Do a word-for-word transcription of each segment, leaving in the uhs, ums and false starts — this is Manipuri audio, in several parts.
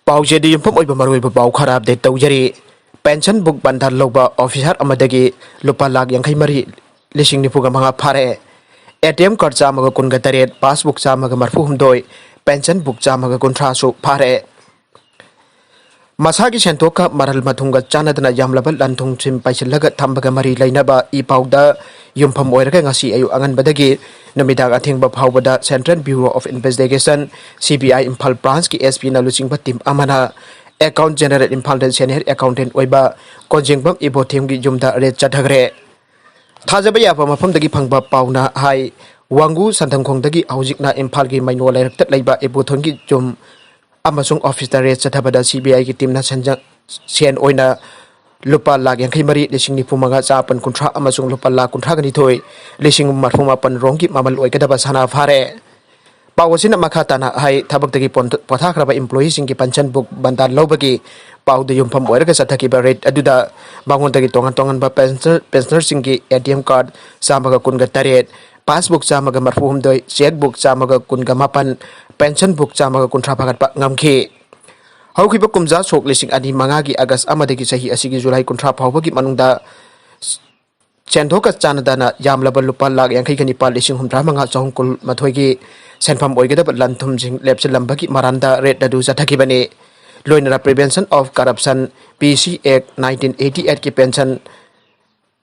ꯄꯥꯎꯆꯦꯗ ꯌꯨꯝꯐꯝ ꯑꯣꯏꯕ ꯃꯔꯨꯑꯣꯏꯕ ꯄꯥꯎ ꯈꯔ ꯑꯞꯗꯦꯠ ꯇꯧꯖꯔꯤ꯫ ꯄꯦꯟꯁꯟ ꯕꯨꯛ ꯕꯟꯗꯥꯟ ꯂꯧꯕ ꯑꯣꯐꯤꯁꯥꯔ ꯑꯃꯗꯒꯤ ꯂꯨꯄꯥ ꯂꯥꯈ ꯌꯥꯡꯈꯩ ꯃꯔꯤ ꯂꯤꯁꯤꯡ ꯅꯤꯐꯨꯒ ꯃꯉꯥ ꯐꯥꯔꯦ꯫ ꯑꯦ ꯇꯤ ꯑꯦꯝ ꯀꯥꯔꯗ ꯆꯥꯝꯃꯒ ꯀꯨꯟꯒ ꯇꯔꯦꯠ, ꯄꯥꯁꯕꯨꯛ ꯆꯥꯝꯃꯒ ꯃꯔꯐꯨ ꯍꯨꯝꯗꯣꯏ, ꯄꯦꯟꯁꯟ ꯕꯨꯛ ꯆꯥꯝꯃꯒ ꯀꯨꯟꯊ꯭ꯔꯥꯁꯨ ꯐꯥꯔꯦ꯫ ꯃꯁꯥꯒꯤ ꯁꯦꯟꯊꯣꯛꯀ ꯃꯔꯜ ꯃꯊꯨꯝꯒ ꯆꯥꯟꯅꯗꯅ ꯌꯥꯝꯂꯕ ꯂꯟ ꯊꯨꯝꯁꯤꯡ ꯄꯩꯁꯤꯜꯂꯒ ꯊꯝꯕꯒ ꯃꯔꯤ ꯂꯩꯅꯕ ꯏ ꯄꯥꯎꯗ ꯌꯨꯝꯐꯝ ꯑꯣꯏꯔꯒ ꯉꯁꯤ ꯑꯌꯨꯛ ꯑꯉꯟꯕꯗꯒꯤ ꯅꯨꯃꯤꯗꯥꯡ ꯑꯊꯦꯡꯕ ꯐꯥꯎꯕꯗ Central Bureau of Investigation, C B I, Imphal ꯕ꯭ꯔꯥꯟꯁꯀꯤ S P ꯅ ꯂꯨꯆꯤꯡꯕ ꯇꯤꯝ ꯑꯃꯅ ꯑꯦꯀꯥꯎꯟ ꯖꯦꯅꯔꯦꯜ ꯏꯝꯐꯥꯜꯗ ꯁꯦꯅꯤꯌꯔ ꯑꯦꯀꯥꯎꯟꯇꯦꯟ ꯑꯣꯏꯕ ꯀꯣꯟꯖꯦꯡꯕꯝ ꯏꯕꯣꯊꯦꯝꯒꯤ ꯌꯨꯝꯗ ꯔꯦꯗ ꯆꯠꯊꯈ꯭ꯔꯦ꯫ ꯊꯥꯖꯕ ꯌꯥꯕ ꯃꯐꯝꯗꯒꯤ ꯐꯪꯕ ꯄꯥꯎꯅ ꯍꯥꯏ, ꯋꯥꯡꯒꯨ ꯁꯟꯊꯪꯈꯣꯡꯗꯒꯤ ꯍꯧꯖꯤꯛꯅ ꯏꯝꯐꯥꯜꯒꯤ ꯃꯩꯅꯣ ꯂꯩꯔꯛꯇ ꯂꯩꯕ ꯏꯕꯣꯊꯣꯟꯒꯤ ꯌꯨꯝ ꯑꯃꯁꯨꯡ ꯑꯣꯐꯤꯁꯇ ꯔꯦꯗ ꯆꯠꯊꯕꯗ C B I ꯒꯤ ꯇꯤꯝꯅ ꯁꯦꯟꯖ-, ꯁꯦꯟ ꯑꯣꯏꯅ ꯂꯨꯄꯥ ꯂꯥꯈ ꯌꯥꯡꯈꯩ ꯃꯔꯤ, ꯂꯤꯁꯤꯡ ꯅꯤꯐꯨ ꯃꯉꯥ, ꯆꯥꯃꯥꯄꯟ ꯀꯨꯟꯊ꯭ꯔꯥ ꯑꯃꯁꯨꯡ ꯂꯨꯄꯥ ꯂꯥꯈ ꯀꯨꯟꯊ꯭ꯔꯥꯒ ꯅꯤꯊꯣꯏ, ꯂꯤꯁꯤꯡ ꯃꯔꯐꯨ ꯃꯥꯄꯟ ꯔꯣꯝꯒꯤ ꯃꯃꯜ ꯑꯣꯏꯒꯗꯕ ꯁꯅꯥ ꯐꯥꯔꯦ꯫ ꯄꯥꯎ ꯑꯁꯤꯅ ꯃꯈꯥ ꯇꯥꯅ ꯍꯥꯏ, ꯊꯕꯛꯇꯒꯤ ꯄꯣꯟꯊ-, ꯄꯣꯊꯥꯈ꯭ꯔꯕ employee ꯁꯤꯡꯒꯤ ꯄꯦꯟꯁꯟ ꯕꯨꯛ ꯕꯟꯗꯥꯟ ꯂꯧꯕꯒꯤ ꯄꯥꯎꯗ ꯌꯨꯝꯐꯝ ꯑꯣꯏꯔꯒ ꯆꯠꯊꯈꯤꯕ ꯔꯦꯗ ꯑꯗꯨꯗ ꯃꯉꯣꯟꯗꯒꯤ ꯇꯣꯉꯥꯟ ꯇꯣꯉꯥꯟꯕ pension-, ꯄꯦꯟꯁꯅꯔꯁꯤꯡꯒꯤ A T M card ꯆꯥꯝꯃꯒ ꯀꯨꯟꯒ ꯇꯔꯦꯠ, ꯄꯥꯁꯕꯨꯛ ꯆꯥꯝꯃꯒ ꯃꯔꯐꯨ ꯍꯨꯝꯗꯣꯏ, ꯆꯦꯛ ꯕꯨꯛ ꯆꯥꯝꯃꯒ ꯀꯨꯟꯒ ꯃꯥꯄꯟ, ꯄꯦꯟꯁꯟ ꯕꯨꯛ ꯆꯥꯝꯃꯒ ꯀꯨꯟꯊ꯭ꯔꯥ ꯐꯥꯒꯠꯄ ꯉꯝꯈꯤ꯫ ꯍꯧꯈꯤꯕ ꯀꯨꯝꯖꯥ ꯁꯣꯛ ꯂꯤꯁꯤꯡ ꯑꯅꯤ ꯃꯉꯥꯒꯤ ꯑꯥꯒꯁ ꯑꯃꯗꯒꯤ ꯆꯍꯤ ꯑꯁꯤꯒꯤ ꯖꯨꯂꯥꯏ ꯀꯨꯟꯊ꯭ꯔꯥ ꯐꯥꯎꯕꯒꯤ ꯃꯅꯨꯡꯗ ꯁꯦꯟꯊꯣꯛꯀ ꯆꯥꯟꯅꯗꯅ ꯌꯥꯝꯂꯕ ꯂꯨꯄꯥ ꯂꯥꯈ ꯌꯥꯡꯈꯩꯒ ꯅꯤꯄꯥꯜ, ꯂꯤꯁꯤꯡ ꯍꯨꯝꯗ꯭ꯔꯥ ꯃꯉꯥ, ꯆꯍꯨꯝ ꯀꯨꯟꯃꯥꯊꯣꯏꯒꯤ ꯁꯦꯟꯐꯝ ꯑꯣꯏꯒꯗꯕ ꯂꯟ ꯊꯨꯝꯁꯤꯡ ꯂꯦꯞꯁꯤꯜꯂꯝꯕꯒꯤ ꯃꯔꯥꯟꯗ ꯔꯦꯗ ꯑꯗꯨ ꯆꯠꯊꯈꯤꯕꯅꯤ꯫ ꯂꯣꯏꯅꯅ Prevention of Corruption, P C Act, nineteen eighty eight ꯀꯤ ꯄꯦꯟꯁꯟ,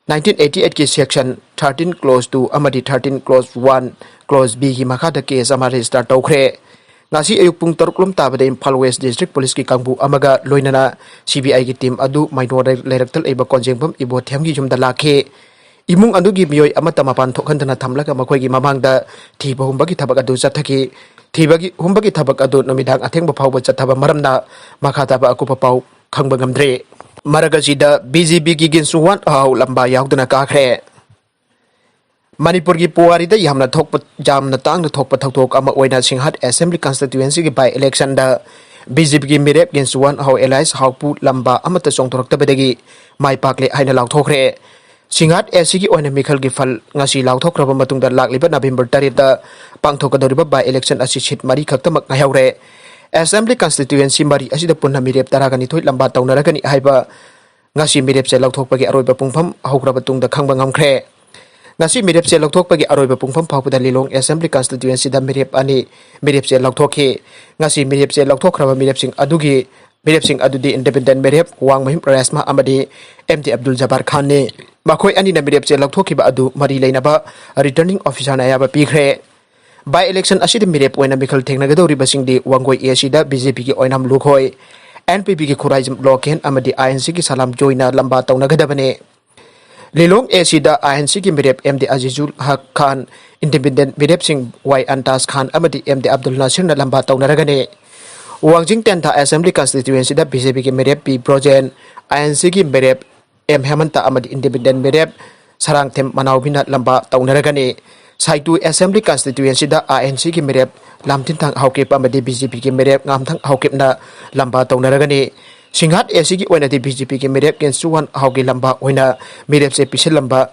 nineteen eighty eight ꯀꯤ section thirteen clause two ꯑꯃꯗꯤ thirteen clause one, clause B ꯒꯤ ꯃꯈꯥꯗ case ꯑꯃ register ꯇꯧꯈ꯭ꯔꯦ꯫ ꯉꯁꯤ ꯑꯌꯨꯛ ꯄꯨꯡ ꯇꯔꯨꯛ ꯂꯣꯝ ꯇꯥꯕꯗ ꯏꯝꯐꯥꯜ ꯋꯦꯁ ꯗꯤꯁꯇ꯭ꯔꯤꯛ ꯄꯨꯂꯤꯁꯀꯤ ꯀꯥꯡꯕꯨ ꯑꯃꯒ ꯂꯣꯏꯅꯅ C B I ꯒꯤ ꯇꯤꯝ ꯑꯗꯨ ꯃꯩꯅꯣ ꯂꯩ-, ꯂꯩꯔꯛꯇ ꯂꯩꯕ ꯀꯣꯟꯖꯦꯡꯕꯝ ꯏꯕꯣꯊꯦꯝꯒꯤ ꯌꯨꯝꯗ ꯂꯥꯛꯈꯤ꯫ ꯏꯃꯨꯡ ꯑꯗꯨꯒꯤ ꯃꯤꯑꯣꯏ ꯑꯃꯠꯇ ꯃꯄꯥꯟ ꯊꯣꯛꯍꯟꯗꯅ ꯊꯝꯂꯒ ꯃꯈꯣꯏꯒꯤ ꯃꯃꯥꯡꯗ ꯊꯤꯕ ꯍꯨꯝꯕꯒꯤ ꯊꯕꯛ ꯑꯗꯨ ꯆꯠꯊꯈꯤ꯫ ꯊꯤꯕꯒꯤ ꯍꯨꯝꯕꯒꯤ ꯊꯕꯛ ꯑꯗꯨ ꯅꯨꯃꯤꯗꯥꯡ ꯑꯊꯦꯡꯕ ꯐꯥꯎꯕ ꯆꯠꯊꯕ ꯃꯔꯝꯅ ꯃꯈꯥ ꯇꯥꯕ ꯑꯀꯨꯞꯄ ꯄꯥꯎ ꯈꯪꯕ ꯉꯝꯗ꯭ꯔꯤ꯫ ꯃꯔꯛ ꯑꯁꯤꯗ B J P ꯒꯤ ꯒꯤꯟꯁꯨꯋꯥꯟ ꯑꯍꯥꯎ ꯂꯝꯕꯥ ꯌꯥꯎꯗꯨꯅ ꯀꯥꯈ꯭ꯔꯦ꯫ ꯃꯅꯤꯄꯨꯔꯒꯤ ꯄꯨꯋꯥꯔꯤꯗ ꯌꯥꯝꯅ ꯊꯣꯛꯄ, ꯌꯥꯝꯅ ꯇꯥꯡꯅ ꯊꯣꯛꯄ ꯊꯧꯗꯣꯛ ꯑꯃ ꯑꯣꯏꯅ ꯁꯤꯡꯍꯥꯠ Assembly Constituency ꯒꯤ by election the B J P ꯒꯤ ꯃꯤꯔꯦꯞ ꯒꯤꯟꯁꯨꯋꯥꯟ ꯑꯍꯥꯎ alias ꯍꯥꯎꯄꯨ ꯂꯝꯕꯥ ꯑꯃꯠꯇ ꯆꯣꯡꯊꯣꯔꯛꯇꯕꯗꯒꯤ ꯃꯥꯏ ꯄꯥꯛꯂꯦ ꯍꯥꯏꯅ ꯂꯥꯎꯊꯣꯛꯈ꯭ꯔꯦ꯫ ꯁꯤꯡꯍꯥꯠ A C ꯒꯤ ꯑꯣꯏꯅ ꯃꯤꯈꯜꯒꯤ ꯐꯜ ꯉꯁꯤ ꯂꯥꯎꯊꯣꯛꯈ꯭ꯔꯕ ꯃꯇꯨꯡꯗ ꯂꯥꯛꯂꯤꯕ November ꯇꯔꯦꯠꯇ ꯄꯥꯡꯊꯣꯛꯀꯗꯧꯔꯤꯕ by election ꯑꯁꯤ seat ꯃꯔꯤ ꯈꯛꯇꯃꯛ ꯉꯥꯏꯍꯧꯔꯦ꯫ Assembly constituency ꯃꯔꯤ ꯑꯁꯤꯗ ꯄꯨꯟꯅ ꯃꯤꯔꯦꯞ ꯇꯔꯥꯒ ꯅꯤꯊꯣꯏ ꯂꯝꯕꯥ ꯇꯧꯅꯔꯒꯅꯤ ꯍꯥꯏꯕ ꯉꯁꯤ ꯃꯤꯔꯦꯞꯁꯦ ꯂꯧꯊꯣꯛꯄꯒꯤ ꯑꯔꯣꯏꯕ ꯄꯨꯡꯐꯝ ꯍꯧꯈ꯭ꯔꯕ ꯇꯨꯡꯗ ꯈꯪꯕ ꯉꯝꯈ꯭ꯔꯦ꯫ ꯉꯁꯤ ꯃꯤꯔꯦꯞꯁꯦ ꯂꯧꯊꯣꯛꯄꯒꯤ ꯑꯔꯣꯏꯕ ꯄꯨꯡꯐꯝ ꯐꯥꯎꯕꯗ ꯂꯤꯂꯣꯡ Assembly constituencyꯗ ꯃꯤꯔꯦꯞ ꯑꯅꯤ ꯃꯤꯔꯦꯞꯁꯦ ꯂꯧꯊꯣꯛꯈꯤ꯫ ꯉꯁꯤ ꯃꯤꯔꯦꯞꯁꯦ ꯂꯧꯊꯣꯛꯈ꯭ꯔꯕ ꯃꯤꯔꯦꯞꯁꯤꯡ ꯑꯗꯨꯒꯤ ꯃꯤꯔꯦꯞꯁꯤꯡ ꯑꯗꯨꯗꯤ independent ꯃꯤꯔꯦꯞ ꯋꯥꯡꯃꯌꯨꯝ ꯔꯦꯁꯃꯥ ꯑꯃꯗꯤ ꯑꯦꯝ ꯗꯤ ꯑꯕꯗꯨꯜ ꯖꯕꯥꯔ ꯈꯥꯟꯅꯤ꯫ ꯃꯈꯣꯏ ꯑꯅꯤꯅ ꯃꯤꯔꯦꯞꯁꯦ ꯂꯧꯊꯣꯛꯈꯤꯕ ꯑꯗꯨ ꯃꯔꯤ ꯂꯩꯅꯕ returning officerꯅ ꯑꯌꯥꯕ ꯄꯤꯈ꯭ꯔꯦ꯫ By election ꯑꯁꯤꯗ ꯃꯤꯔꯦꯞ ꯑꯣꯏꯅ ꯃꯤꯈꯜ ꯊꯦꯡꯅꯒꯗꯧꯔꯤꯕꯁꯤꯡꯗꯤ ꯋꯥꯡꯒꯣꯏ ꯑꯦ ꯁꯤꯗ ꯕꯤ ꯖꯦ ꯄꯤꯒꯤ ꯑꯣꯏꯅꯥꯝ ꯂꯨꯈꯣꯏ, ꯑꯦꯟ ꯄꯤ ꯄꯤꯒꯤ ꯈꯨꯔꯥꯏꯖꯝ ꯂꯣꯀꯦꯟ ꯑꯃꯗꯤ ꯑꯥꯏ ꯑꯦꯟ ꯁꯤꯒꯤ ꯁꯂꯥꯝ ꯖꯣꯏꯅ ꯂꯝꯕꯥ ꯇꯧꯅꯒꯗꯕꯅꯤ꯫ ꯂꯤꯂꯣꯡ ꯑꯦ ꯁꯤꯗ ꯑꯥꯏ ꯑꯦꯟ ꯁꯤꯒꯤ ꯃꯤꯔꯦꯞ ꯑꯦꯝ ꯗꯤ ꯑꯖꯤꯖꯨꯜ ꯍꯛ ꯈꯥꯟ, independent ꯃꯤꯔꯦꯞꯁꯤꯡ ꯋꯥꯏ ꯑꯟꯇꯥꯖ ꯈꯥꯟ ꯑꯃꯗꯤ ꯑꯦꯝ ꯗꯤ ꯑꯕꯗꯨꯜ ꯅꯥꯁꯤꯔꯅ ꯂꯝꯕꯥ ꯇꯧꯅꯔꯒꯅꯤ꯫ ꯋꯥꯡꯖꯤꯡ ꯇꯦꯟꯊꯥ Assembly constituencyꯗ ꯕꯤ ꯖꯦ ꯄꯤꯒꯤ ꯃꯤꯔꯦꯞ ꯄꯤ ꯕ꯭ꯔꯣꯖꯦꯟ, ꯑꯥꯏ ꯑꯦꯟ ꯁꯤꯒꯤ ꯃꯤꯔꯦꯞ ꯑꯦꯝ ꯍꯦꯃꯟꯇ ꯑꯃꯗꯤ independent ꯃꯤꯔꯦꯞ ꯁꯔꯥꯡꯊꯦꯝ ꯃꯅꯥꯎꯕꯤꯅ ꯂꯝꯕꯥ ꯇꯧꯅꯔꯒꯅꯤ꯫ ꯁꯥꯏꯇꯨ Assembly constituencyꯗ ꯑꯥꯏ ꯑꯦꯟ ꯁꯤꯒꯤ ꯃꯤꯔꯦꯞ ꯂꯥꯝꯊꯤꯟꯊꯥꯡ ꯍꯥꯎꯀꯤꯞ ꯑꯃꯗꯤ ꯕꯤ ꯖꯦ ꯄꯤꯒꯤ ꯃꯤꯔꯦꯞ ꯉꯥꯝꯊꯪ ꯍꯥꯎꯀꯤꯞꯅ ꯂꯝꯕꯥ ꯇꯧꯅꯔꯒꯅꯤ꯫ ꯁꯤꯡꯍꯥꯠ ꯑꯦ ꯁꯤꯒꯤ ꯑꯣꯏꯅꯗꯤ ꯕꯤ ꯖꯦ ꯄꯤꯒꯤ ꯃꯤꯔꯦꯞ ꯀꯦꯟꯁꯨꯋꯥꯟ ꯍꯥꯎꯒꯤ ꯂꯝꯕꯥ ꯑꯣꯏꯅ ꯃꯤꯔꯦꯞꯁꯦ ꯄꯤꯁꯤꯜꯂꯝꯕ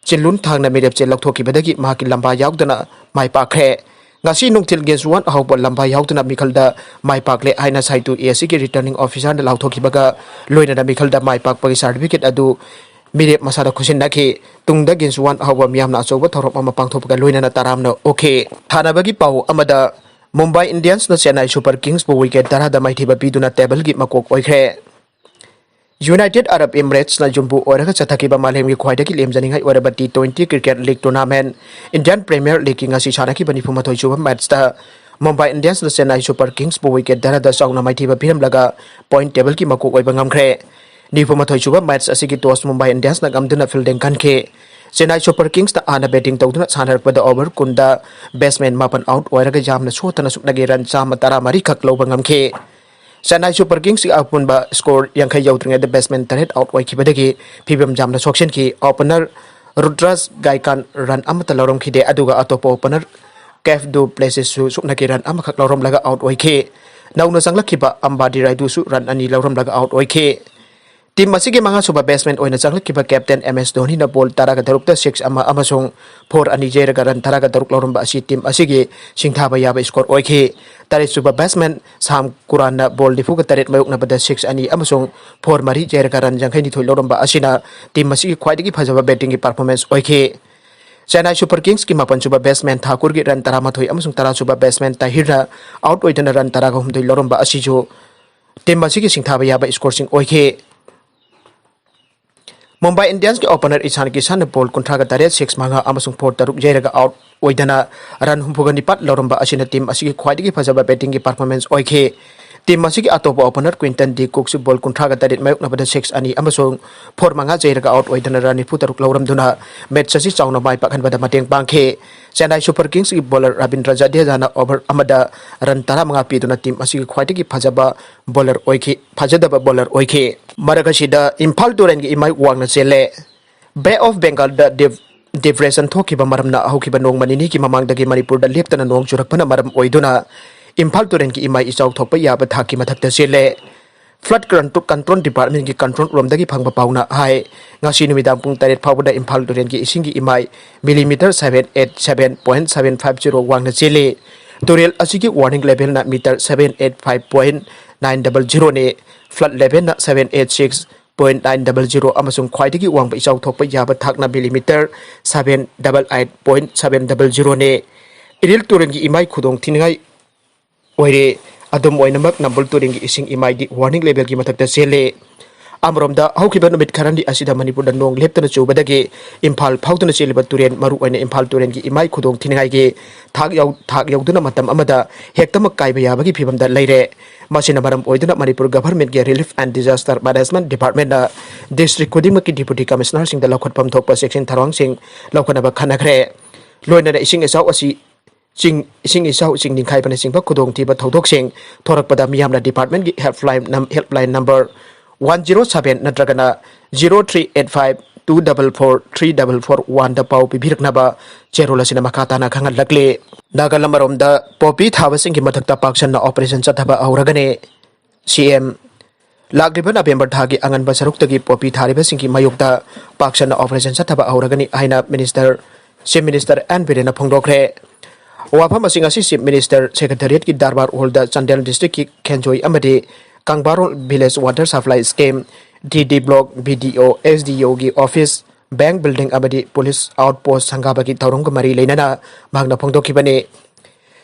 ꯆꯤꯟꯂꯨꯟ ꯊꯥꯡꯅ ꯃꯤꯔꯦꯞꯁꯦ ꯂꯧꯊꯣꯛꯈꯤꯕꯗꯒꯤ ꯃꯍꯥꯛꯀꯤ ꯂꯝꯕꯥ ꯌꯥꯎꯗꯅ ꯃꯥꯏ ꯄꯥꯛꯈ꯭ꯔꯦ꯫ ꯉꯁꯤ ꯅꯨꯡꯊꯤꯜ ꯒꯦꯟꯁꯨꯋꯥꯟ ꯑꯍꯧꯕ ꯂꯝꯕꯥ ꯌꯥꯎꯗꯅ ꯃꯤꯈꯜꯗ ꯃꯥꯏ ꯄꯥꯛꯂꯦ ꯍꯥꯏꯅ ꯁꯥꯏꯇꯨ ꯑꯦ ꯁꯤꯒꯤ returning officerꯅ ꯂꯥꯎꯊꯣꯛꯈꯤꯕꯒ ꯂꯣꯏꯅꯅ ꯃꯤꯈꯜꯗ ꯃꯥꯏ ꯄꯥꯛꯄꯒꯤ certificate ꯑꯗꯨ ꯃꯤꯔꯦꯞ ꯃꯁꯥꯗ ꯈꯨꯠꯁꯤꯟꯅꯈꯤ꯫ ꯇꯨꯡꯗ ꯒꯦꯟꯁꯨꯋꯥꯟ ꯑꯍꯧꯕ ꯃꯤꯌꯥꯝꯅ ꯑꯆꯧꯕ ꯊꯧꯔꯝ ꯑꯃ ꯄꯥꯡꯊꯣꯛꯄꯒ ꯂꯣꯏꯅꯅ ꯇꯔꯥꯝꯅ ꯑꯣꯛꯈꯤ꯫ ꯊꯥꯅꯕꯒꯤ ꯄꯥꯎ ꯑꯃꯗ, ꯃꯨꯝꯕꯥꯏ ꯏꯟꯗꯤꯌꯟꯁꯅ ꯆꯦꯟꯅꯥꯏ ꯁꯨꯄꯔ ꯀꯤꯡꯁꯄꯨ wicket ꯇꯔꯥꯗ ꯃꯥꯏꯊꯤꯕ ꯄꯤꯗꯨꯅ ꯇꯦꯕꯜꯒꯤ ꯃꯀꯣꯛ ꯑꯣꯏꯈ꯭ꯔꯦ꯫ ꯌꯨꯅꯥꯏꯇꯦꯗ ꯑꯔꯕ ꯏꯃꯤꯔꯦꯠꯁꯅ ꯌꯨꯝꯕꯨ ꯑꯣꯏꯔꯒ ꯆꯠꯊꯈꯤꯕ ꯃꯥꯂꯦꯝꯒꯤ ꯈ꯭ꯋꯥꯏꯗꯒꯤ ꯂꯦꯝꯖꯅꯤꯡꯉꯥꯏ ꯑꯣꯏꯔꯕ T twenty cricket league tournament Indian Premier Leagueꯀꯤ ꯉꯁꯤ ꯁꯥꯟꯅꯈꯤꯕ ꯅꯤꯐꯨ ꯃꯥꯊꯣꯏ ꯁꯨꯕ ꯃꯦꯠꯆꯇ ꯃꯨꯝꯕꯥꯏ ꯏꯟꯗꯤꯌꯟꯁꯅ ꯆꯦꯟꯅꯥꯏ ꯁꯨꯄꯔ ꯀꯤꯡꯁꯄꯨ wicket ꯇꯔꯥꯗ ꯆꯥꯎꯅ ꯃꯥꯏꯊꯤꯕ ꯄꯤꯔꯝꯂꯒ point tableꯒꯤ ꯃꯀꯣꯛ ꯑꯣꯏꯕ ꯉꯝꯈ꯭ꯔꯦ꯫ ꯅꯤꯐꯨ ꯃꯥꯊꯣꯏ ꯁꯨꯕ ꯃꯦꯠꯆ ꯑꯁꯤꯒꯤ toss ꯃꯨꯝꯕꯥꯏ ꯏꯟꯗꯤꯌꯟꯁꯅ ꯉꯝꯗꯨꯅ fielding ꯈꯟꯈꯤ꯫ ꯆꯦꯟꯅꯥꯏ ꯁꯨꯄꯔ ꯀꯤꯡꯁꯅ ꯍꯥꯟꯅ batting ꯇꯧꯗꯨꯅ ꯁꯥꯟꯅꯔꯛꯄꯗ over ꯀꯨꯟꯗ batsman ꯃꯥꯄꯟ out ꯑꯣꯏꯔꯒ ꯌꯥꯝꯅ ꯁꯣꯠꯇꯅ ꯁꯨꯞꯅꯒꯤ run ꯆꯥꯝꯃ ꯇꯔꯥ ꯃꯔꯤꯈꯛ ꯂꯧꯕ ꯉꯝꯈꯤ꯫ ꯆꯦꯟꯅꯥꯏ ꯁꯨꯄꯔ ꯀꯤꯡꯁꯀꯤ ꯑꯄꯨꯟꯕ score ꯌꯥꯡꯈꯩ ꯌꯧꯗ꯭ꯔꯤꯉꯩꯗ batsman ꯇꯔꯦꯠ out ꯑꯣꯏꯈꯤꯕꯗꯒꯤ ꯐꯤꯕꯝ ꯌꯥꯝꯅ ꯁꯣꯛꯁꯤꯟꯈꯤ꯫ Opener ꯔꯨꯗ꯭ꯔꯥꯖ ꯒꯥꯏꯀꯥꯟ run ꯑꯃꯠꯇ ꯂꯧꯔꯝꯈꯤꯗꯦ, ꯑꯗꯨꯒ ꯑꯇꯣꯞꯄ opener ꯀꯦꯐ ꯗꯨ ꯄ꯭ꯂꯦꯁꯤꯁꯁꯨ ꯁꯨꯞꯅꯒꯤ run ꯑꯃꯈꯛ ꯂꯧꯔꯝꯂꯒ out ꯑꯣꯏꯈꯤ꯫ ꯅꯧꯅ ꯆꯪꯂꯛꯈꯤꯕ ꯑꯝꯕꯥꯗꯤ ꯔꯥꯏꯗꯨꯁꯨ run ꯑꯅꯤ ꯂꯧꯔꯝꯂꯒ out ꯑꯣꯏꯈꯤ꯫ ꯇꯤꯝ ꯑꯁꯤꯒꯤ ꯃꯉꯥꯁꯨꯕ ꯕꯦꯠꯁꯃꯦꯟ ꯑꯣꯏꯅ ꯆꯪꯂꯛꯈꯤꯕ ꯀꯦꯞꯇꯦꯟ ꯑꯦꯝ ꯑꯦꯁ ꯙꯣꯅꯤꯅ ꯕꯣꯜ ꯇꯔꯥꯒ ꯇꯔꯨꯛꯇ ꯁꯤꯛꯁ ꯑꯃ ꯑꯃꯁꯨꯡ ꯐꯣꯔ ꯑꯅꯤ ꯌꯩꯔꯒ ꯔꯟ ꯇꯔꯥꯒ ꯇꯔꯨꯛ ꯂꯧꯔꯝꯕ ꯑꯁꯤ ꯇꯤꯝ ꯑꯁꯤꯒꯤ ꯁꯤꯡꯊꯥꯕ ꯌꯥꯕ ꯁ꯭ꯀꯣꯔ ꯑꯣꯏꯈꯤ꯫ ꯇꯔꯦꯠꯁꯨꯕ ꯕꯦꯠꯁꯃꯦꯟ ꯁꯥꯝ ꯀꯨꯔꯥꯟꯅ ꯕꯣꯜ ꯅꯤꯐꯨꯒ ꯇꯔꯦꯠ ꯃꯥꯌꯣꯛꯅꯕꯗ ꯁꯤꯛꯁ ꯑꯅꯤ ꯑꯃꯁꯨꯡ ꯐꯣꯔ ꯃꯔꯤ ꯌꯩꯔꯒ ꯔꯟ ꯌꯥꯡꯈꯩ ꯅꯤꯊꯣꯏ ꯂꯧꯔꯝꯕ ꯑꯁꯤꯅ ꯇꯤꯝ ꯑꯁꯤꯒꯤ ꯈ꯭ꯋꯥꯏꯗꯒꯤ ꯐꯖꯕ ꯕꯦꯇꯤꯡꯒꯤ ꯄꯔꯐꯣꯔꯃꯦꯟꯁ ꯑꯣꯏꯈꯤ꯫ ꯆꯦꯟꯅꯥꯏ ꯁꯨꯄꯔ ꯀꯤꯡꯁꯀꯤ ꯃꯥꯄꯟꯁꯨꯕ ꯕꯦꯠꯁꯃꯦꯟ ꯊꯥꯀꯨꯔꯒꯤ ꯔꯟ ꯇꯔꯥꯃꯥꯊꯣꯏ ꯑꯃꯁꯨꯡ ꯇꯔꯥꯁꯨꯕ ꯕꯦꯠꯁꯃꯦꯟ ꯇꯥꯍꯤꯔꯅ ꯑꯥꯎꯠ ꯑꯣꯏꯗꯨꯅ ꯔꯟ ꯇꯔꯥꯒ ꯍꯨꯝꯗꯣꯏ ꯂꯧꯔꯝꯕ ꯑꯁꯤꯁꯨ ꯇꯤꯝ ꯑꯁꯤꯒꯤ ꯁꯤꯡꯊꯥꯕ ꯌꯥꯕ ꯁ꯭ꯀꯣꯔꯁꯤꯡ ꯑꯣꯏꯈꯤ꯫ ꯃꯨꯝꯕꯥꯏ ꯏꯟꯗꯤꯌꯟꯁꯀꯤ ꯑꯣꯄꯅꯔ ꯏꯁꯥꯟ ꯀꯤꯁꯥꯟꯅ ꯕꯣꯜ ꯀꯨꯟꯊ꯭ꯔꯥꯒ ꯇꯔꯦꯠ, ꯁꯤꯛꯁ ꯃꯉꯥ ꯑꯃꯁꯨꯡ ꯐꯣꯔ ꯇꯔꯨꯛ ꯌꯩꯔꯒ ꯑꯥꯎꯠ ꯑꯣꯏꯗꯅ ꯔꯟ ꯍꯨꯝꯐꯨꯒ ꯅꯤꯄꯥꯟ ꯂꯧꯔꯝꯕ ꯑꯁꯤꯅ ꯇꯤꯝ ꯑꯁꯤꯒꯤ ꯈ꯭ꯋꯥꯏꯗꯒꯤ ꯐꯖꯕ ꯕꯦꯇꯤꯡꯒꯤ ꯄꯔꯐꯣꯔꯃꯦꯟꯁ ꯑꯣꯏꯈꯤ꯫ ꯇꯤꯝ ꯑꯁꯤꯒꯤ ꯑꯇꯣꯞꯄ ꯑꯣꯄꯅꯔ ꯀ꯭ꯋꯤꯟꯇꯟ ꯗꯤ ꯀꯨꯛꯁꯨ ꯕꯣꯜ ꯀꯨꯟꯊ꯭ꯔꯥꯒ ꯇꯔꯦꯠ ꯃꯥꯌꯣꯛꯅꯕꯗ ꯁꯤꯛꯁ ꯑꯅꯤ ꯑꯃꯁꯨꯡ ꯐꯣꯔ ꯃꯉꯥ ꯆꯩꯔꯒ ꯑꯥꯎꯠ ꯑꯣꯏꯗꯨꯅ ꯔꯟ ꯅꯤꯐꯨ ꯇꯔꯨꯛ ꯂꯧꯔꯝꯗꯨꯅ ꯃꯦꯠꯆ ꯑꯁꯤ ꯆꯥꯎꯅ ꯃꯥꯏ ꯄꯥꯛꯍꯟꯕꯗ ꯃꯇꯦꯡ ꯄꯥꯡꯈꯤ꯫ Chennai super ꯀꯤꯡꯁꯀꯤ bowler Rabindra ꯖꯗꯦꯖꯥꯅ over ꯑꯃꯗ ꯔꯟ ꯇꯔꯥꯃꯉꯥ ꯄꯤꯗꯨꯅ ꯇꯤꯝ ꯑꯁꯤꯒꯤ ꯈ꯭ꯋꯥꯏꯗꯒꯤ ꯐꯖꯕ ꯕꯣꯂꯔ ꯑꯣꯏꯈꯤ, ꯐꯖꯗꯕ ꯕꯣꯂꯔ ꯑꯣꯏꯈꯤ꯫ ꯃꯔꯛ ꯑꯁꯤꯗ ꯏꯝꯐꯥꯜ ꯇꯨꯔꯦꯜꯒꯤ ꯏꯃꯥꯏ ꯋꯥꯡꯅ ꯆꯦꯜꯂꯦ꯫ ꯕꯦ ꯑꯣꯐ ꯕꯦꯡꯒꯥꯜꯗ ꯗꯤꯞ-, ꯗꯤꯄ꯭ꯔꯦꯁꯟ ꯊꯣꯛꯈꯤꯕ ꯃꯔꯝꯅ ꯍꯧꯈꯤꯕ ꯅꯣꯡꯃ ꯅꯤꯅꯤꯒꯤ ꯃꯃꯥꯡꯗꯒꯤ ꯃꯅꯤꯄꯨꯔꯗ ꯂꯦꯞꯇꯅ ꯅꯣꯡ ꯆꯨꯔꯛꯄꯅ ꯃꯔꯝ ꯑꯣꯏꯗꯨꯅ ꯏꯝꯐꯥꯜ ꯇꯨꯔꯦꯜꯒꯤ ꯏꯃꯥꯏ ꯏꯆꯥꯎ ꯊꯣꯛꯄ ꯌꯥꯕ ꯊꯥꯛꯀꯤ ꯃꯊꯛꯇ ꯆꯦꯜꯂꯦ꯫ ꯐ꯭ꯂꯠ ꯀꯟꯇ꯭ꯔꯣ-, ꯀꯟꯇ꯭ꯔꯣꯜ ꯗꯤꯄꯥꯔꯠꯃꯦꯟꯒꯤ ꯀꯟꯇ꯭ꯔꯣꯜ ꯔꯨꯝꯗꯒꯤ ꯐꯪꯕ ꯄꯥꯎꯅ ꯍꯥꯏ, ꯉꯁꯤ ꯅꯨꯃꯤꯗꯥꯡ ꯄꯨꯡ ꯇꯔꯦꯠ ꯐꯥꯎꯕꯗ ꯏꯝꯐꯥꯜ ꯇꯨꯔꯦꯜꯒꯤ ꯏꯁꯤꯡꯒꯤ ꯏꯃꯥꯏ millimetre seven eight seven point seven five zero ꯋꯥꯡꯅ ꯆꯦꯜꯂꯤ꯫ ꯇꯨꯔꯦꯜ ꯑꯁꯤꯒꯤ ꯋꯥꯔꯅꯤꯡ ꯂꯦꯚꯦꯜꯅ metre seven eight five point nine double zero ꯅꯤ꯫ ꯐ꯭ꯂꯠ ꯂꯦꯚꯦꯜꯅ seven eight six point nine double zero ꯑꯃꯁꯨꯡ ꯈ꯭ꯋꯥꯏꯗꯒꯤ ꯋꯥꯡꯕ ꯏꯆꯥꯎ ꯊꯣꯛꯄ ꯌꯥꯕ ꯊꯥꯛꯅ millimetre seven double eight point seven double zero ꯅꯤ꯫ ꯏꯔꯤꯜ ꯇꯨꯔꯦꯜꯒꯤ ꯏꯃꯥꯏ ꯈꯨꯗꯣꯡ ꯊꯤꯅꯤꯡꯉꯥꯏ ꯑꯣꯏꯔꯦ꯫ ꯑꯗꯨꯝ ꯑꯣꯏꯅꯃꯛ, ꯅꯝꯕꯨꯜ ꯇꯨꯔꯦꯜꯒꯤ ꯏꯁꯤꯡ ꯏꯃꯥꯏꯗꯤ ꯋꯥꯔꯅꯤꯡ ꯂꯦꯚꯦꯜꯒꯤ ꯃꯊꯛꯇ ꯆꯦꯜꯂꯦ꯫ ꯑꯃꯔꯣꯝꯗ, ꯍꯧꯈꯤꯕ ꯅꯨꯃꯤꯠ ꯈꯔꯅꯤ ꯑꯁꯤꯗ ꯃꯅꯤꯄꯨꯔꯗ ꯅꯣꯡ ꯂꯦꯞꯇꯅ ꯆꯨꯕꯗꯒꯤ ꯏꯝꯐꯥꯜ ꯐꯥꯎꯗꯨꯅ ꯆꯦꯜꯂꯤꯕ ꯇꯨꯔꯦꯜ, ꯃꯔꯨꯑꯣꯏꯅ ꯏꯝꯐꯥꯜ ꯇꯨꯔꯦꯜꯒꯤ ꯏꯃꯥꯏ ꯈꯨꯗꯣꯡ ꯊꯤꯅꯤꯡꯉꯥꯏꯒꯤ ꯊꯥꯛ ꯌꯧ-, ꯊꯥꯛ ꯌꯧꯗꯨꯅ ꯃꯇꯝ ꯑꯃꯗ ꯍꯦꯛꯇꯃꯛ ꯀꯥꯏꯕ ꯌꯥꯕꯒꯤ ꯐꯤꯕꯝꯗ ꯂꯩꯔꯦ꯫ ꯃꯁꯤꯅ ꯃꯔꯝ ꯑꯣꯏꯗꯨꯅ ꯃꯅꯤꯄꯨꯔ ꯒꯚꯔꯟꯃꯦꯟꯠꯀꯤ ꯔꯤꯂꯤꯐ ꯑꯦꯟ ꯗꯤꯖꯥꯁꯇꯔ ꯃꯦꯅꯦꯖꯃꯦꯟꯠ ꯗꯤꯄꯥꯔꯠꯃꯦꯟꯠꯅ ꯗꯤꯁꯇ꯭ꯔꯤꯛ ꯈꯨꯗꯤꯡꯃꯛꯀꯤ ꯗꯤꯄꯨꯇꯤ ꯀꯃꯤꯁꯅꯔꯁꯤꯡꯗ ꯂꯧꯈꯠꯐꯝ ꯊꯣꯛꯄ ꯆꯦꯛꯁꯤꯟ ꯊꯧꯔꯥꯡꯁꯤꯡ ꯂꯧꯈꯠꯅꯕ ꯈꯟꯅꯈ꯭ꯔꯦ꯫ ꯂꯣꯏꯅꯅ ꯏꯁꯤꯡ ꯏꯆꯥꯎ ꯑꯁꯤ ꯆꯤꯡ, ꯏꯁꯤꯡ ꯏꯆꯥꯎ, ꯆꯤꯡ ꯅꯤꯡꯈꯥꯏꯕꯅꯆꯤꯡꯕ ꯈꯨꯗꯣꯡꯊꯤꯕ ꯊꯧꯗꯣꯛꯁꯤꯡ ꯊꯣꯔꯛꯄꯗ ꯃꯤꯌꯥꯝꯅ ꯗꯤꯄꯥꯔꯠꯃꯦꯟꯠꯀꯤ ꯍꯦꯜꯞꯂꯥꯏꯟ ꯅꯝ-, helpline number one zero seven ꯅꯠꯇ꯭ꯔꯒꯅ zero three eight five two double four three double four one ꯗ ꯄꯥꯎ ꯄꯤꯕꯤꯔꯛꯅꯕ ꯆꯦꯔꯣꯜ ꯑꯁꯤꯅ ꯃꯈꯥ ꯇꯥꯅ ꯈꯪꯍꯜꯂꯛꯂꯤ꯫ ꯅꯥꯒꯥꯂꯦꯟ ꯑꯃꯔꯣꯝꯗ ꯄꯣꯄꯤ ꯊꯥꯕꯁꯤꯡꯒꯤ ꯃꯊꯛꯇ ꯄꯥꯛꯁꯟꯅ ꯑꯣꯄꯔꯦꯁꯟ ꯆꯠꯊꯕ ꯍꯧꯔꯒꯅꯤ꯫ ꯁꯤ ꯑꯦꯝ ꯂꯥꯛꯂꯤꯕ ꯅꯕꯦꯝꯕꯔ ꯊꯥꯒꯤ ꯑꯉꯟꯕ ꯁꯔꯨꯛꯇꯒꯤ ꯄꯣꯄꯤ ꯊꯥꯔꯤꯕꯁꯤꯡꯒꯤ ꯃꯥꯌꯣꯛꯇ ꯄꯥꯛ ꯁꯟꯅ operation ꯆꯠꯊꯕ ꯍꯧꯔꯒꯅꯤ ꯍꯥꯏꯅ Minister, Chief Minister ꯑꯦꯟ ꯕꯤꯔꯦꯟꯅ ꯐꯣꯡꯗꯣꯛꯈ꯭ꯔꯦ꯫ ꯋꯥꯐꯝ ꯑꯁꯤꯡ ꯑꯁꯤ Chief Minister Secretariatꯀꯤ Darbar Hallꯗ Chandel Districtꯀꯤ ꯈꯦꯟꯖꯣꯏ ꯑꯃꯗꯤ ꯀꯪꯕꯥꯔꯣꯜ Village Water Supply Scheme, D D Block, B D O, S D Oꯒꯤ office, bank building ꯑꯃꯗꯤ police outpost ꯁꯪꯒꯥꯕꯒꯤ ꯊꯧꯔꯝꯒ ꯃꯔꯤ ꯂꯩꯅꯅ ꯃꯍꯥꯛꯅ ꯐꯣꯡꯗꯣꯛꯈꯤꯕꯅꯤ꯫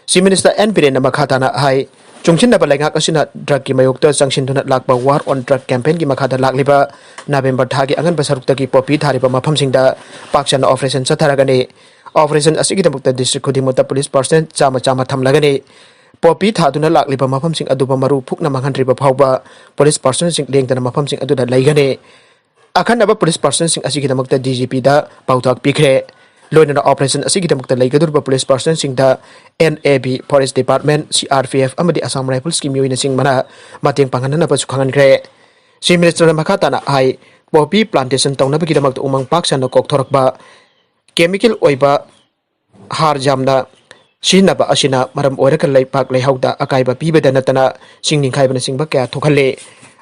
Chief Minister ꯑꯦꯟ ꯕꯤꯔꯦꯟꯅ ꯃꯈꯥ ꯇꯥꯅ ꯍꯥꯏ, ꯆꯨꯡꯁꯤꯟꯅꯕ ꯂꯩꯉꯥꯛ ꯑꯁꯤꯅ drugꯀꯤ ꯃꯥꯌꯣꯛꯇ ꯆꯪꯁꯤꯟꯗꯨꯅ ꯂꯥꯛꯄ War on Drug campaignꯒꯤ ꯃꯈꯥꯗ ꯂꯥꯛꯂꯤꯕ ꯅꯕꯦꯝꯕꯔ ꯊꯥꯒꯤ ꯑꯉꯟꯕ ꯁꯔꯨꯛꯇꯒꯤ ꯄꯣꯄꯤ ꯊꯥꯔꯤꯕ ꯃꯐꯝꯁꯤꯡꯗ ꯄꯥꯛ ꯁꯟꯅ operation ꯆꯠꯊꯔꯒꯅꯤ꯫ Operation ꯑꯁꯤꯒꯤꯗꯃꯛꯇ district ꯈꯨꯗꯤꯡꯃꯛꯇ police personnel ꯆꯥꯝꯃ ꯆꯥꯝꯃ ꯊꯝꯂꯒꯅꯤ꯫ ꯄꯣꯄꯤ ꯊꯥꯗꯨꯅ ꯂꯥꯛꯂꯤꯕ ꯃꯐꯝꯁꯤꯡ ꯑꯗꯨꯕꯨ ꯃꯔꯨ ꯐꯨꯛꯅ ꯃꯥꯡꯍꯟꯗ꯭ꯔꯤꯕ ꯐꯥꯎꯕ police personnelꯁꯤꯡ ꯂꯦꯡꯗꯅ ꯃꯐꯝꯁꯤꯡ ꯑꯗꯨꯗ ꯂꯩꯒꯅꯤ꯫ ꯑꯈꯟꯅꯕ police personnelꯁꯤꯡ ꯑꯁꯤꯒꯤꯗꯃꯛꯇ D G Pꯗ ꯄꯥꯎꯇꯥꯛ ꯄꯤꯈ꯭ꯔꯦ꯫ ꯂꯣꯏꯅꯅ operation ꯑꯁꯤꯒꯤꯗꯃꯛꯇ ꯂꯩꯒꯗꯧꯔꯤꯕ police personnelꯁꯤꯡꯗ N A B, Forest Department, C R P F ꯑꯃꯗꯤ Assam Riflesꯀꯤ ꯃꯤꯑꯣꯏꯅꯁꯤꯡ ꯃꯅꯥ ꯃꯇꯦꯡ ꯄꯥꯡꯍꯟꯅꯅꯕꯁꯨ ꯈꯪꯍꯟꯈ꯭ꯔꯦ꯫ Chief Ministerꯅ ꯃꯈꯥ ꯇꯥꯅ ꯍꯥꯏ, poppy plantation ꯇꯧꯅꯕꯒꯤꯗꯃꯛꯇ ꯎꯃꯪ ꯄꯥꯛ ꯁꯟꯅ ꯀꯣꯛꯊꯣꯔꯛꯄ, chemical ꯑꯣꯏꯕ ꯍꯥꯔ ꯌꯥꯝꯅ ꯁꯤꯖꯤꯟꯅꯕ ꯑꯁꯤꯅ ꯃꯔꯝ ꯑꯣꯏꯔꯒ ꯂꯩꯄꯥꯛ ꯂꯩꯍꯥꯎꯗ ꯑꯀꯥꯏꯕ ꯄꯤꯕꯗ ꯅꯠꯇꯅ ꯆꯤꯡ ꯅꯤꯡꯈꯥꯏꯕꯅꯆꯤꯡꯕ ꯀꯌꯥ ꯊꯣꯛꯍꯜꯂꯤ꯫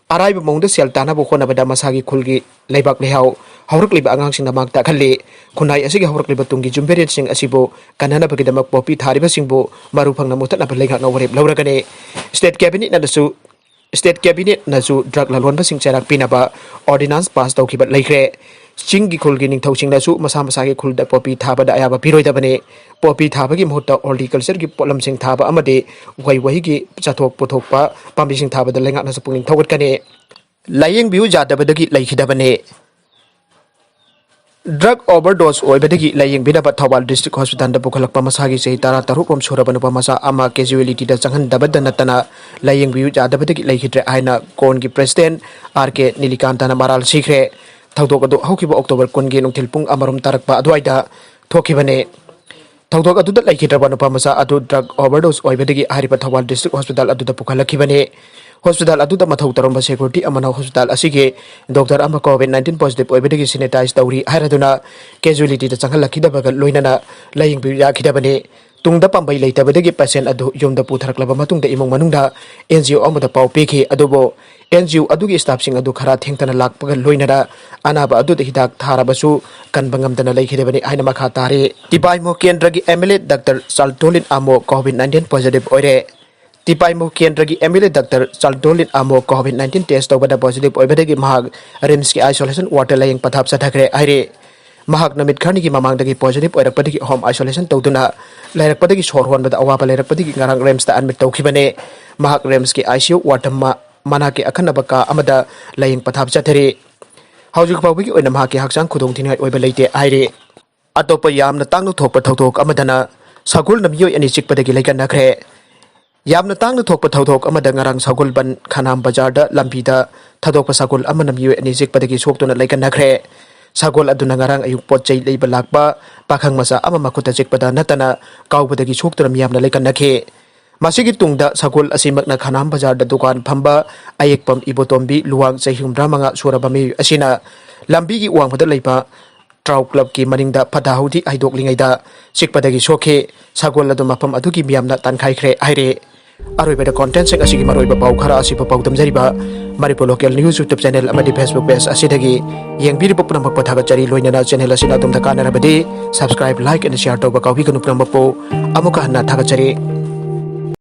ꯑꯔꯥꯏꯕ ꯃꯑꯣꯡꯗ ꯁꯦꯜ ꯇꯥꯅꯕ ꯍꯣꯠꯅꯕꯗ ꯃꯁꯥꯒꯤ ꯈꯨꯜꯒꯤ ꯂꯩꯕꯥꯛ ꯂꯩꯍꯥꯎ ꯍꯧꯔꯛꯂꯤꯕ ꯑꯉꯥꯡꯁꯤꯡꯅ ꯃꯥꯡ ꯇꯥꯛꯍꯜꯂꯤ꯫ ꯈꯨꯟꯅꯥꯏ ꯑꯁꯤꯒꯤ ꯍꯧꯔꯛꯂꯤꯕ ꯇꯨꯡꯒꯤ ꯌꯨꯝꯕꯤꯔꯦꯟꯁꯤꯡ ꯑꯁꯤꯕꯨ ꯀꯟꯅꯅꯕꯒꯤꯗꯃꯛ poppy ꯊꯥꯔꯤꯕꯁꯤꯡꯕꯨ ꯃꯔꯨ ꯐꯪꯅ ꯃꯨꯊꯠꯅꯕ ꯂꯩꯉꯥꯛꯅ ꯋꯥꯔꯦꯞ ꯂꯧꯔꯒꯅꯤ꯫ State Cabinetꯅꯁꯨ, State Cabinetꯅꯁꯨ drug ꯂꯂꯣꯟꯕꯁꯤꯡ ꯆꯩꯔꯥꯛ ꯄꯤꯅꯕ ordinance pass ꯇꯧꯈꯤꯕ ꯂꯩꯈ꯭ꯔꯦ꯫ ꯆꯤꯡꯒꯤ ꯈꯨꯜꯒꯤ ꯅꯤꯡꯊꯧꯁꯤꯡꯅꯁꯨ ꯃꯁꯥ ꯃꯁꯥꯒꯤ ꯈꯨꯜꯗ poppy ꯊꯥꯕꯗ ꯑꯌꯥꯕ ꯄꯤꯔꯣꯏꯗꯕꯅꯤ꯫ Poppy ꯊꯥꯕꯒꯤ ꯃꯍꯨꯠꯇ horticultureꯒꯤ ꯄꯣꯠꯂꯝꯁꯤꯡ ꯊꯥꯕ ꯑꯃꯗꯤ ꯎꯍꯩ ꯋꯥꯍꯩꯒꯤ ꯆꯥꯊꯣꯛ ꯄꯨꯊꯣꯛꯄ ꯄꯥꯝꯕꯤꯁꯤꯡ ꯊꯥꯕꯗ ꯂꯩꯉꯥꯛꯅꯁꯨ ꯄꯨꯛꯅꯤꯡ ꯊꯧꯒꯠꯀꯅꯤ꯫ ꯂꯥꯌꯦꯡꯕꯤꯌꯨ ꯌꯥꯗꯕꯗꯒꯤ ꯂꯩꯈꯤꯗꯕꯅꯤ꯫ Drug overdose ꯑꯣꯏꯕꯗꯒꯤ ꯂꯥꯌꯦꯡꯕꯤꯅꯕ ꯊꯧꯕꯥꯜ District Hospitalꯗ ꯄꯨꯈꯠꯂꯛꯄ ꯃꯁꯥꯒꯤ ꯆꯍꯤ ꯇꯔꯥ ꯇꯔꯨꯛ ꯔꯣꯝ ꯁꯨꯔꯕ ꯅꯨꯄꯥ ꯃꯆꯥ ꯑꯃ casualityꯗ ꯆꯪꯍꯟꯗꯕꯗ ꯅꯠꯇꯅ ꯂꯥꯌꯦꯡꯕꯤꯌꯨ ꯌꯥꯗꯕꯗꯒꯤ ꯂꯩꯈꯤꯗ꯭ꯔꯦ ꯍꯥꯏꯅ CONꯒꯤ President R K ꯅꯤꯂꯤꯀꯥꯟꯇꯅ ꯃꯔꯥꯜ ꯁꯤꯈ꯭ꯔꯦ꯫ ꯊꯧꯗꯣꯛ ꯑꯗꯨ ꯍꯧꯈꯤꯕ October ꯀꯨꯟꯒꯤ ꯅꯨꯡꯊꯤꯜ ꯄꯨꯡ ꯑꯃ ꯔꯣꯝ ꯇꯥꯔꯛꯄ ꯑꯗꯨꯋꯥꯏꯗ ꯊꯣꯛꯈꯤꯕꯅꯤ꯫ ꯊꯧꯗꯣꯛ ꯑꯗꯨꯗ ꯂꯩꯈꯤꯗ꯭ꯔꯕ ꯅꯨꯄꯥ ꯃꯆꯥ ꯑꯗꯨ drug overdose ꯑꯣꯏꯕꯗꯒꯤ ꯍꯥꯏꯔꯤꯕ ꯊꯧꯕꯥꯜ District Hospital ꯑꯗꯨꯗ ꯄꯨꯈꯠꯂꯛꯈꯤꯕꯅꯤ꯫ Hospital ꯑꯗꯨꯗ ꯃꯊꯧ ꯇꯧꯔꯝꯕ security ꯑꯃꯅ hospital ꯑꯁꯤꯒꯤ doctor ꯑꯃ COVID nineteen positive ꯑꯣꯏꯕꯗꯒꯤ sanitize ꯇꯧꯔꯤ ꯍꯥꯏꯔꯗꯨꯅ casualityꯗ ꯆꯪꯍꯜꯂꯛꯈꯤꯗꯕꯒ ꯂꯣꯏꯅꯅ ꯂꯥꯌꯦꯡꯕꯤꯌꯨ ꯌꯥꯈꯤꯗꯕꯅꯤ꯫ ꯇꯨꯡꯗ ꯄꯥꯝꯕꯩ ꯂꯩꯇꯕꯗꯒꯤ patient ꯑꯗꯨ ꯌꯨꯝꯗ ꯄꯨꯊꯔꯛꯂꯕ ꯃꯇꯨꯡꯗ ꯏꯃꯨꯡ ꯃꯅꯨꯡꯗ NGO ꯑꯃꯗ ꯄꯥꯎ ꯄꯤꯈꯤ꯫ ꯑꯗꯨꯕꯨ ꯑꯦꯟ ꯖꯤ ꯑꯣ ꯑꯗꯨꯒꯤ ꯁ꯭ꯇꯥꯐꯁꯤꯡ ꯑꯗꯨ ꯈꯔ ꯊꯦꯡꯊꯅ ꯂꯥꯛꯄꯒ ꯂꯣꯏꯅꯅ ꯑꯅꯥꯕ ꯑꯗꯨꯗ ꯍꯤꯗꯥꯛ ꯊꯥꯔꯕꯁꯨ ꯀꯟꯕ ꯉꯝꯗꯅ ꯂꯩꯈꯤꯗꯕꯅꯤ ꯍꯥꯏꯅ ꯃꯈꯥ ꯇꯥꯔꯤ꯫ ꯇꯤꯄꯥꯏꯃꯨ ꯀꯦꯟꯗ꯭ꯔꯒꯤ M L A doctor Chaltolin Amo COVID nineteen positive ꯑꯣꯏꯔꯦ꯫ ꯇꯤꯄꯥꯏꯃꯨ ꯀꯦꯟꯗ꯭ꯔꯒꯤ M L A doctor Chaltolin Amo COVID nineteen test ꯇꯧꯕꯗ ꯄꯣꯖꯤꯇꯤꯚ ꯑꯣꯏꯕꯗꯒꯤ ꯃꯍꯥꯛ ꯔꯤꯝꯁꯀꯤ ꯑꯥꯏꯁꯣꯂꯦꯁꯟ ꯋꯥꯔꯗꯇ ꯂꯥꯌꯦꯡ ꯄꯊꯥꯞ ꯆꯠꯊꯈ꯭ꯔꯦ ꯍꯥꯏꯔꯤ꯫ ꯃꯍꯥꯛ ꯅꯨꯃꯤꯠ ꯈꯔꯅꯤꯒꯤ ꯃꯃꯥꯡꯗꯒꯤ ꯄꯣꯖꯤꯇꯤꯚ ꯑꯣꯏꯔꯛꯄꯗꯒꯤ ꯍꯣꯝ ꯑꯥꯏꯁꯣꯂꯦꯁꯟ ꯇꯧꯗꯨꯅ ꯂꯩꯔꯛꯄꯗꯒꯤ ꯁꯣꯔ ꯍꯣꯟꯕꯗ ꯑꯋꯥꯕ ꯂꯩꯔꯛꯄꯗꯒꯤ ꯉꯔꯥꯡ ꯔꯤꯝꯁꯇ ꯑꯦꯗꯃꯤꯠ ꯇꯧꯈꯤꯕꯅꯤ꯫ ꯃꯍꯥꯛ ꯔꯤꯝꯁꯀꯤ ꯑꯥꯏ ꯁꯤ ꯌꯨ ꯋꯥꯔꯗꯇ ꯃ-, ꯃꯅꯥꯛꯀꯤ ꯑꯈꯟꯅꯕ ꯀꯥ ꯑꯃꯗ ꯂꯥꯌꯦꯡ ꯄꯊꯥꯞ ꯆꯠꯊꯔꯤ꯫ ꯍꯧꯖꯤꯛ ꯐꯥꯎꯕꯒꯤ ꯑꯣꯏꯅ ꯃꯍꯥꯛꯀꯤ ꯍꯛꯆꯥꯡ ꯈꯨꯗꯣꯡꯊꯤꯅꯤꯡꯉꯥꯏ ꯑꯣꯏꯕ ꯂꯩꯇꯦ ꯍꯥꯏꯔꯤ꯫ ꯑꯇꯣꯞꯄ ꯌꯥꯝꯅ ꯇꯥꯡꯅ ꯊꯣꯛꯄ ꯊꯧꯗꯣꯛ ꯑꯃꯗꯅ ꯁꯒꯣꯜꯅ ꯃꯤꯑꯣꯏ ꯑꯅꯤ ꯆꯤꯛꯄꯗꯒꯤ ꯂꯩꯀꯠꯅꯈ꯭ꯔꯦ꯫ ꯌꯥꯝꯅ ꯇꯥꯡꯅ ꯊꯣꯛꯄ ꯊꯧꯗꯣꯛ ꯑꯃꯗ ꯉꯔꯥꯡ ꯁꯒꯣꯜꯕꯟ ꯈꯅꯥꯝ ꯕꯖꯥꯔꯗ ꯂꯝꯕꯤꯗ ꯊꯥꯗꯣꯛꯄ ꯁꯒꯣꯜ ꯑꯃꯅ ꯃꯤꯑꯣꯏ ꯑꯅꯤ ꯆꯤꯛꯄꯗꯒꯤ ꯁꯣꯛꯇꯨꯅ ꯂꯩꯀꯠꯅꯈ꯭ꯔꯦ꯫ ꯁꯒꯣꯜ ꯑꯗꯨꯅ ꯉꯔꯥꯡ ꯑꯌꯨꯛ ꯄꯣꯠ ꯆꯩ ꯂꯩꯕ ꯂꯥꯛꯄ ꯄꯥꯈꯪ ꯃꯆꯥ ꯑꯃ ꯃꯈꯨꯠꯇ ꯆꯤꯛꯄꯗ ꯅꯠꯇꯅ ꯀꯥꯎꯕꯗꯒꯤ ꯁꯣꯛꯇꯨꯅ ꯃꯤꯌꯥꯝꯅ ꯂꯩꯀꯠꯅꯈꯤ꯫ ꯃꯁꯤꯒꯤ ꯇꯨꯡꯗ ꯁꯒꯣꯜ ꯑꯁꯤꯃꯛꯅ ꯈꯅꯥꯝ ꯕꯖꯥꯔꯗ ꯗꯨꯀꯥꯟ ꯐꯝꯕ ꯑꯌꯦꯛꯄꯝ ꯏꯕꯣꯇꯣꯝꯕꯤ ꯂꯨꯋꯥꯡ ꯆꯍꯤ ꯍꯨꯝꯗ꯭ꯔꯥ ꯃꯉꯥ ꯁꯨꯔꯕ ꯃꯤꯑꯣꯏ ꯑꯁꯤꯅ ꯂꯝꯕꯤꯒꯤ ꯋꯥꯡꯃꯗ ꯂꯩꯕ ꯇ꯭ꯔꯥꯎ ꯀ꯭ꯂꯕꯀꯤ ꯃꯅꯤꯡꯗ ꯐꯠꯇ ꯍꯥꯎꯗꯤ ꯍꯩꯗꯣꯛꯂꯤꯉꯩꯗ ꯆꯤꯛꯄꯗꯒꯤ ꯁꯣꯛꯈꯤ꯫ ꯁꯒꯣꯜ ꯑꯗꯨ ꯃꯐꯝ ꯑꯗꯨꯒꯤ ꯃꯤꯌꯥꯝꯅ ꯇꯥꯟꯈꯥꯏꯈ꯭ꯔꯦ ꯍꯥꯏꯔꯤ꯫ ꯑꯔꯣꯏꯕꯗ ꯀꯣꯟꯇꯦꯟꯁꯤꯡ ꯑꯁꯤꯒꯤ ꯃꯔꯨꯑꯣꯏꯕ ꯄꯥꯎ ꯈꯔ ꯑꯁꯤꯕꯨ ꯄꯥꯎꯗꯝꯖꯔꯤꯕ Manipur local news YouTube channel ꯑꯃꯗꯤ ꯐꯦꯁꯕꯨꯛ ꯄꯦꯖ ꯑꯁꯤꯗꯒꯤ ꯌꯦꯡꯕꯤꯔꯤꯕ ꯄꯨꯝꯅꯃꯛꯄꯨ ꯊꯥꯒꯠꯆꯔꯤ꯫ ꯂꯣꯏꯅꯅ ꯆꯦꯅꯦꯜ ꯑꯁꯤꯅ ꯑꯗꯣꯝꯗ ꯀꯥꯟꯅꯔꯕꯗꯤ subscribe, like and share ꯇꯧꯕ ꯀꯥꯎꯕꯤꯒꯅꯨ꯫ ꯄꯨꯝꯅꯃꯛꯄꯨ ꯑꯃꯨꯛꯀ ꯍꯟꯅ ꯊꯥꯒꯠꯆꯔꯤ꯫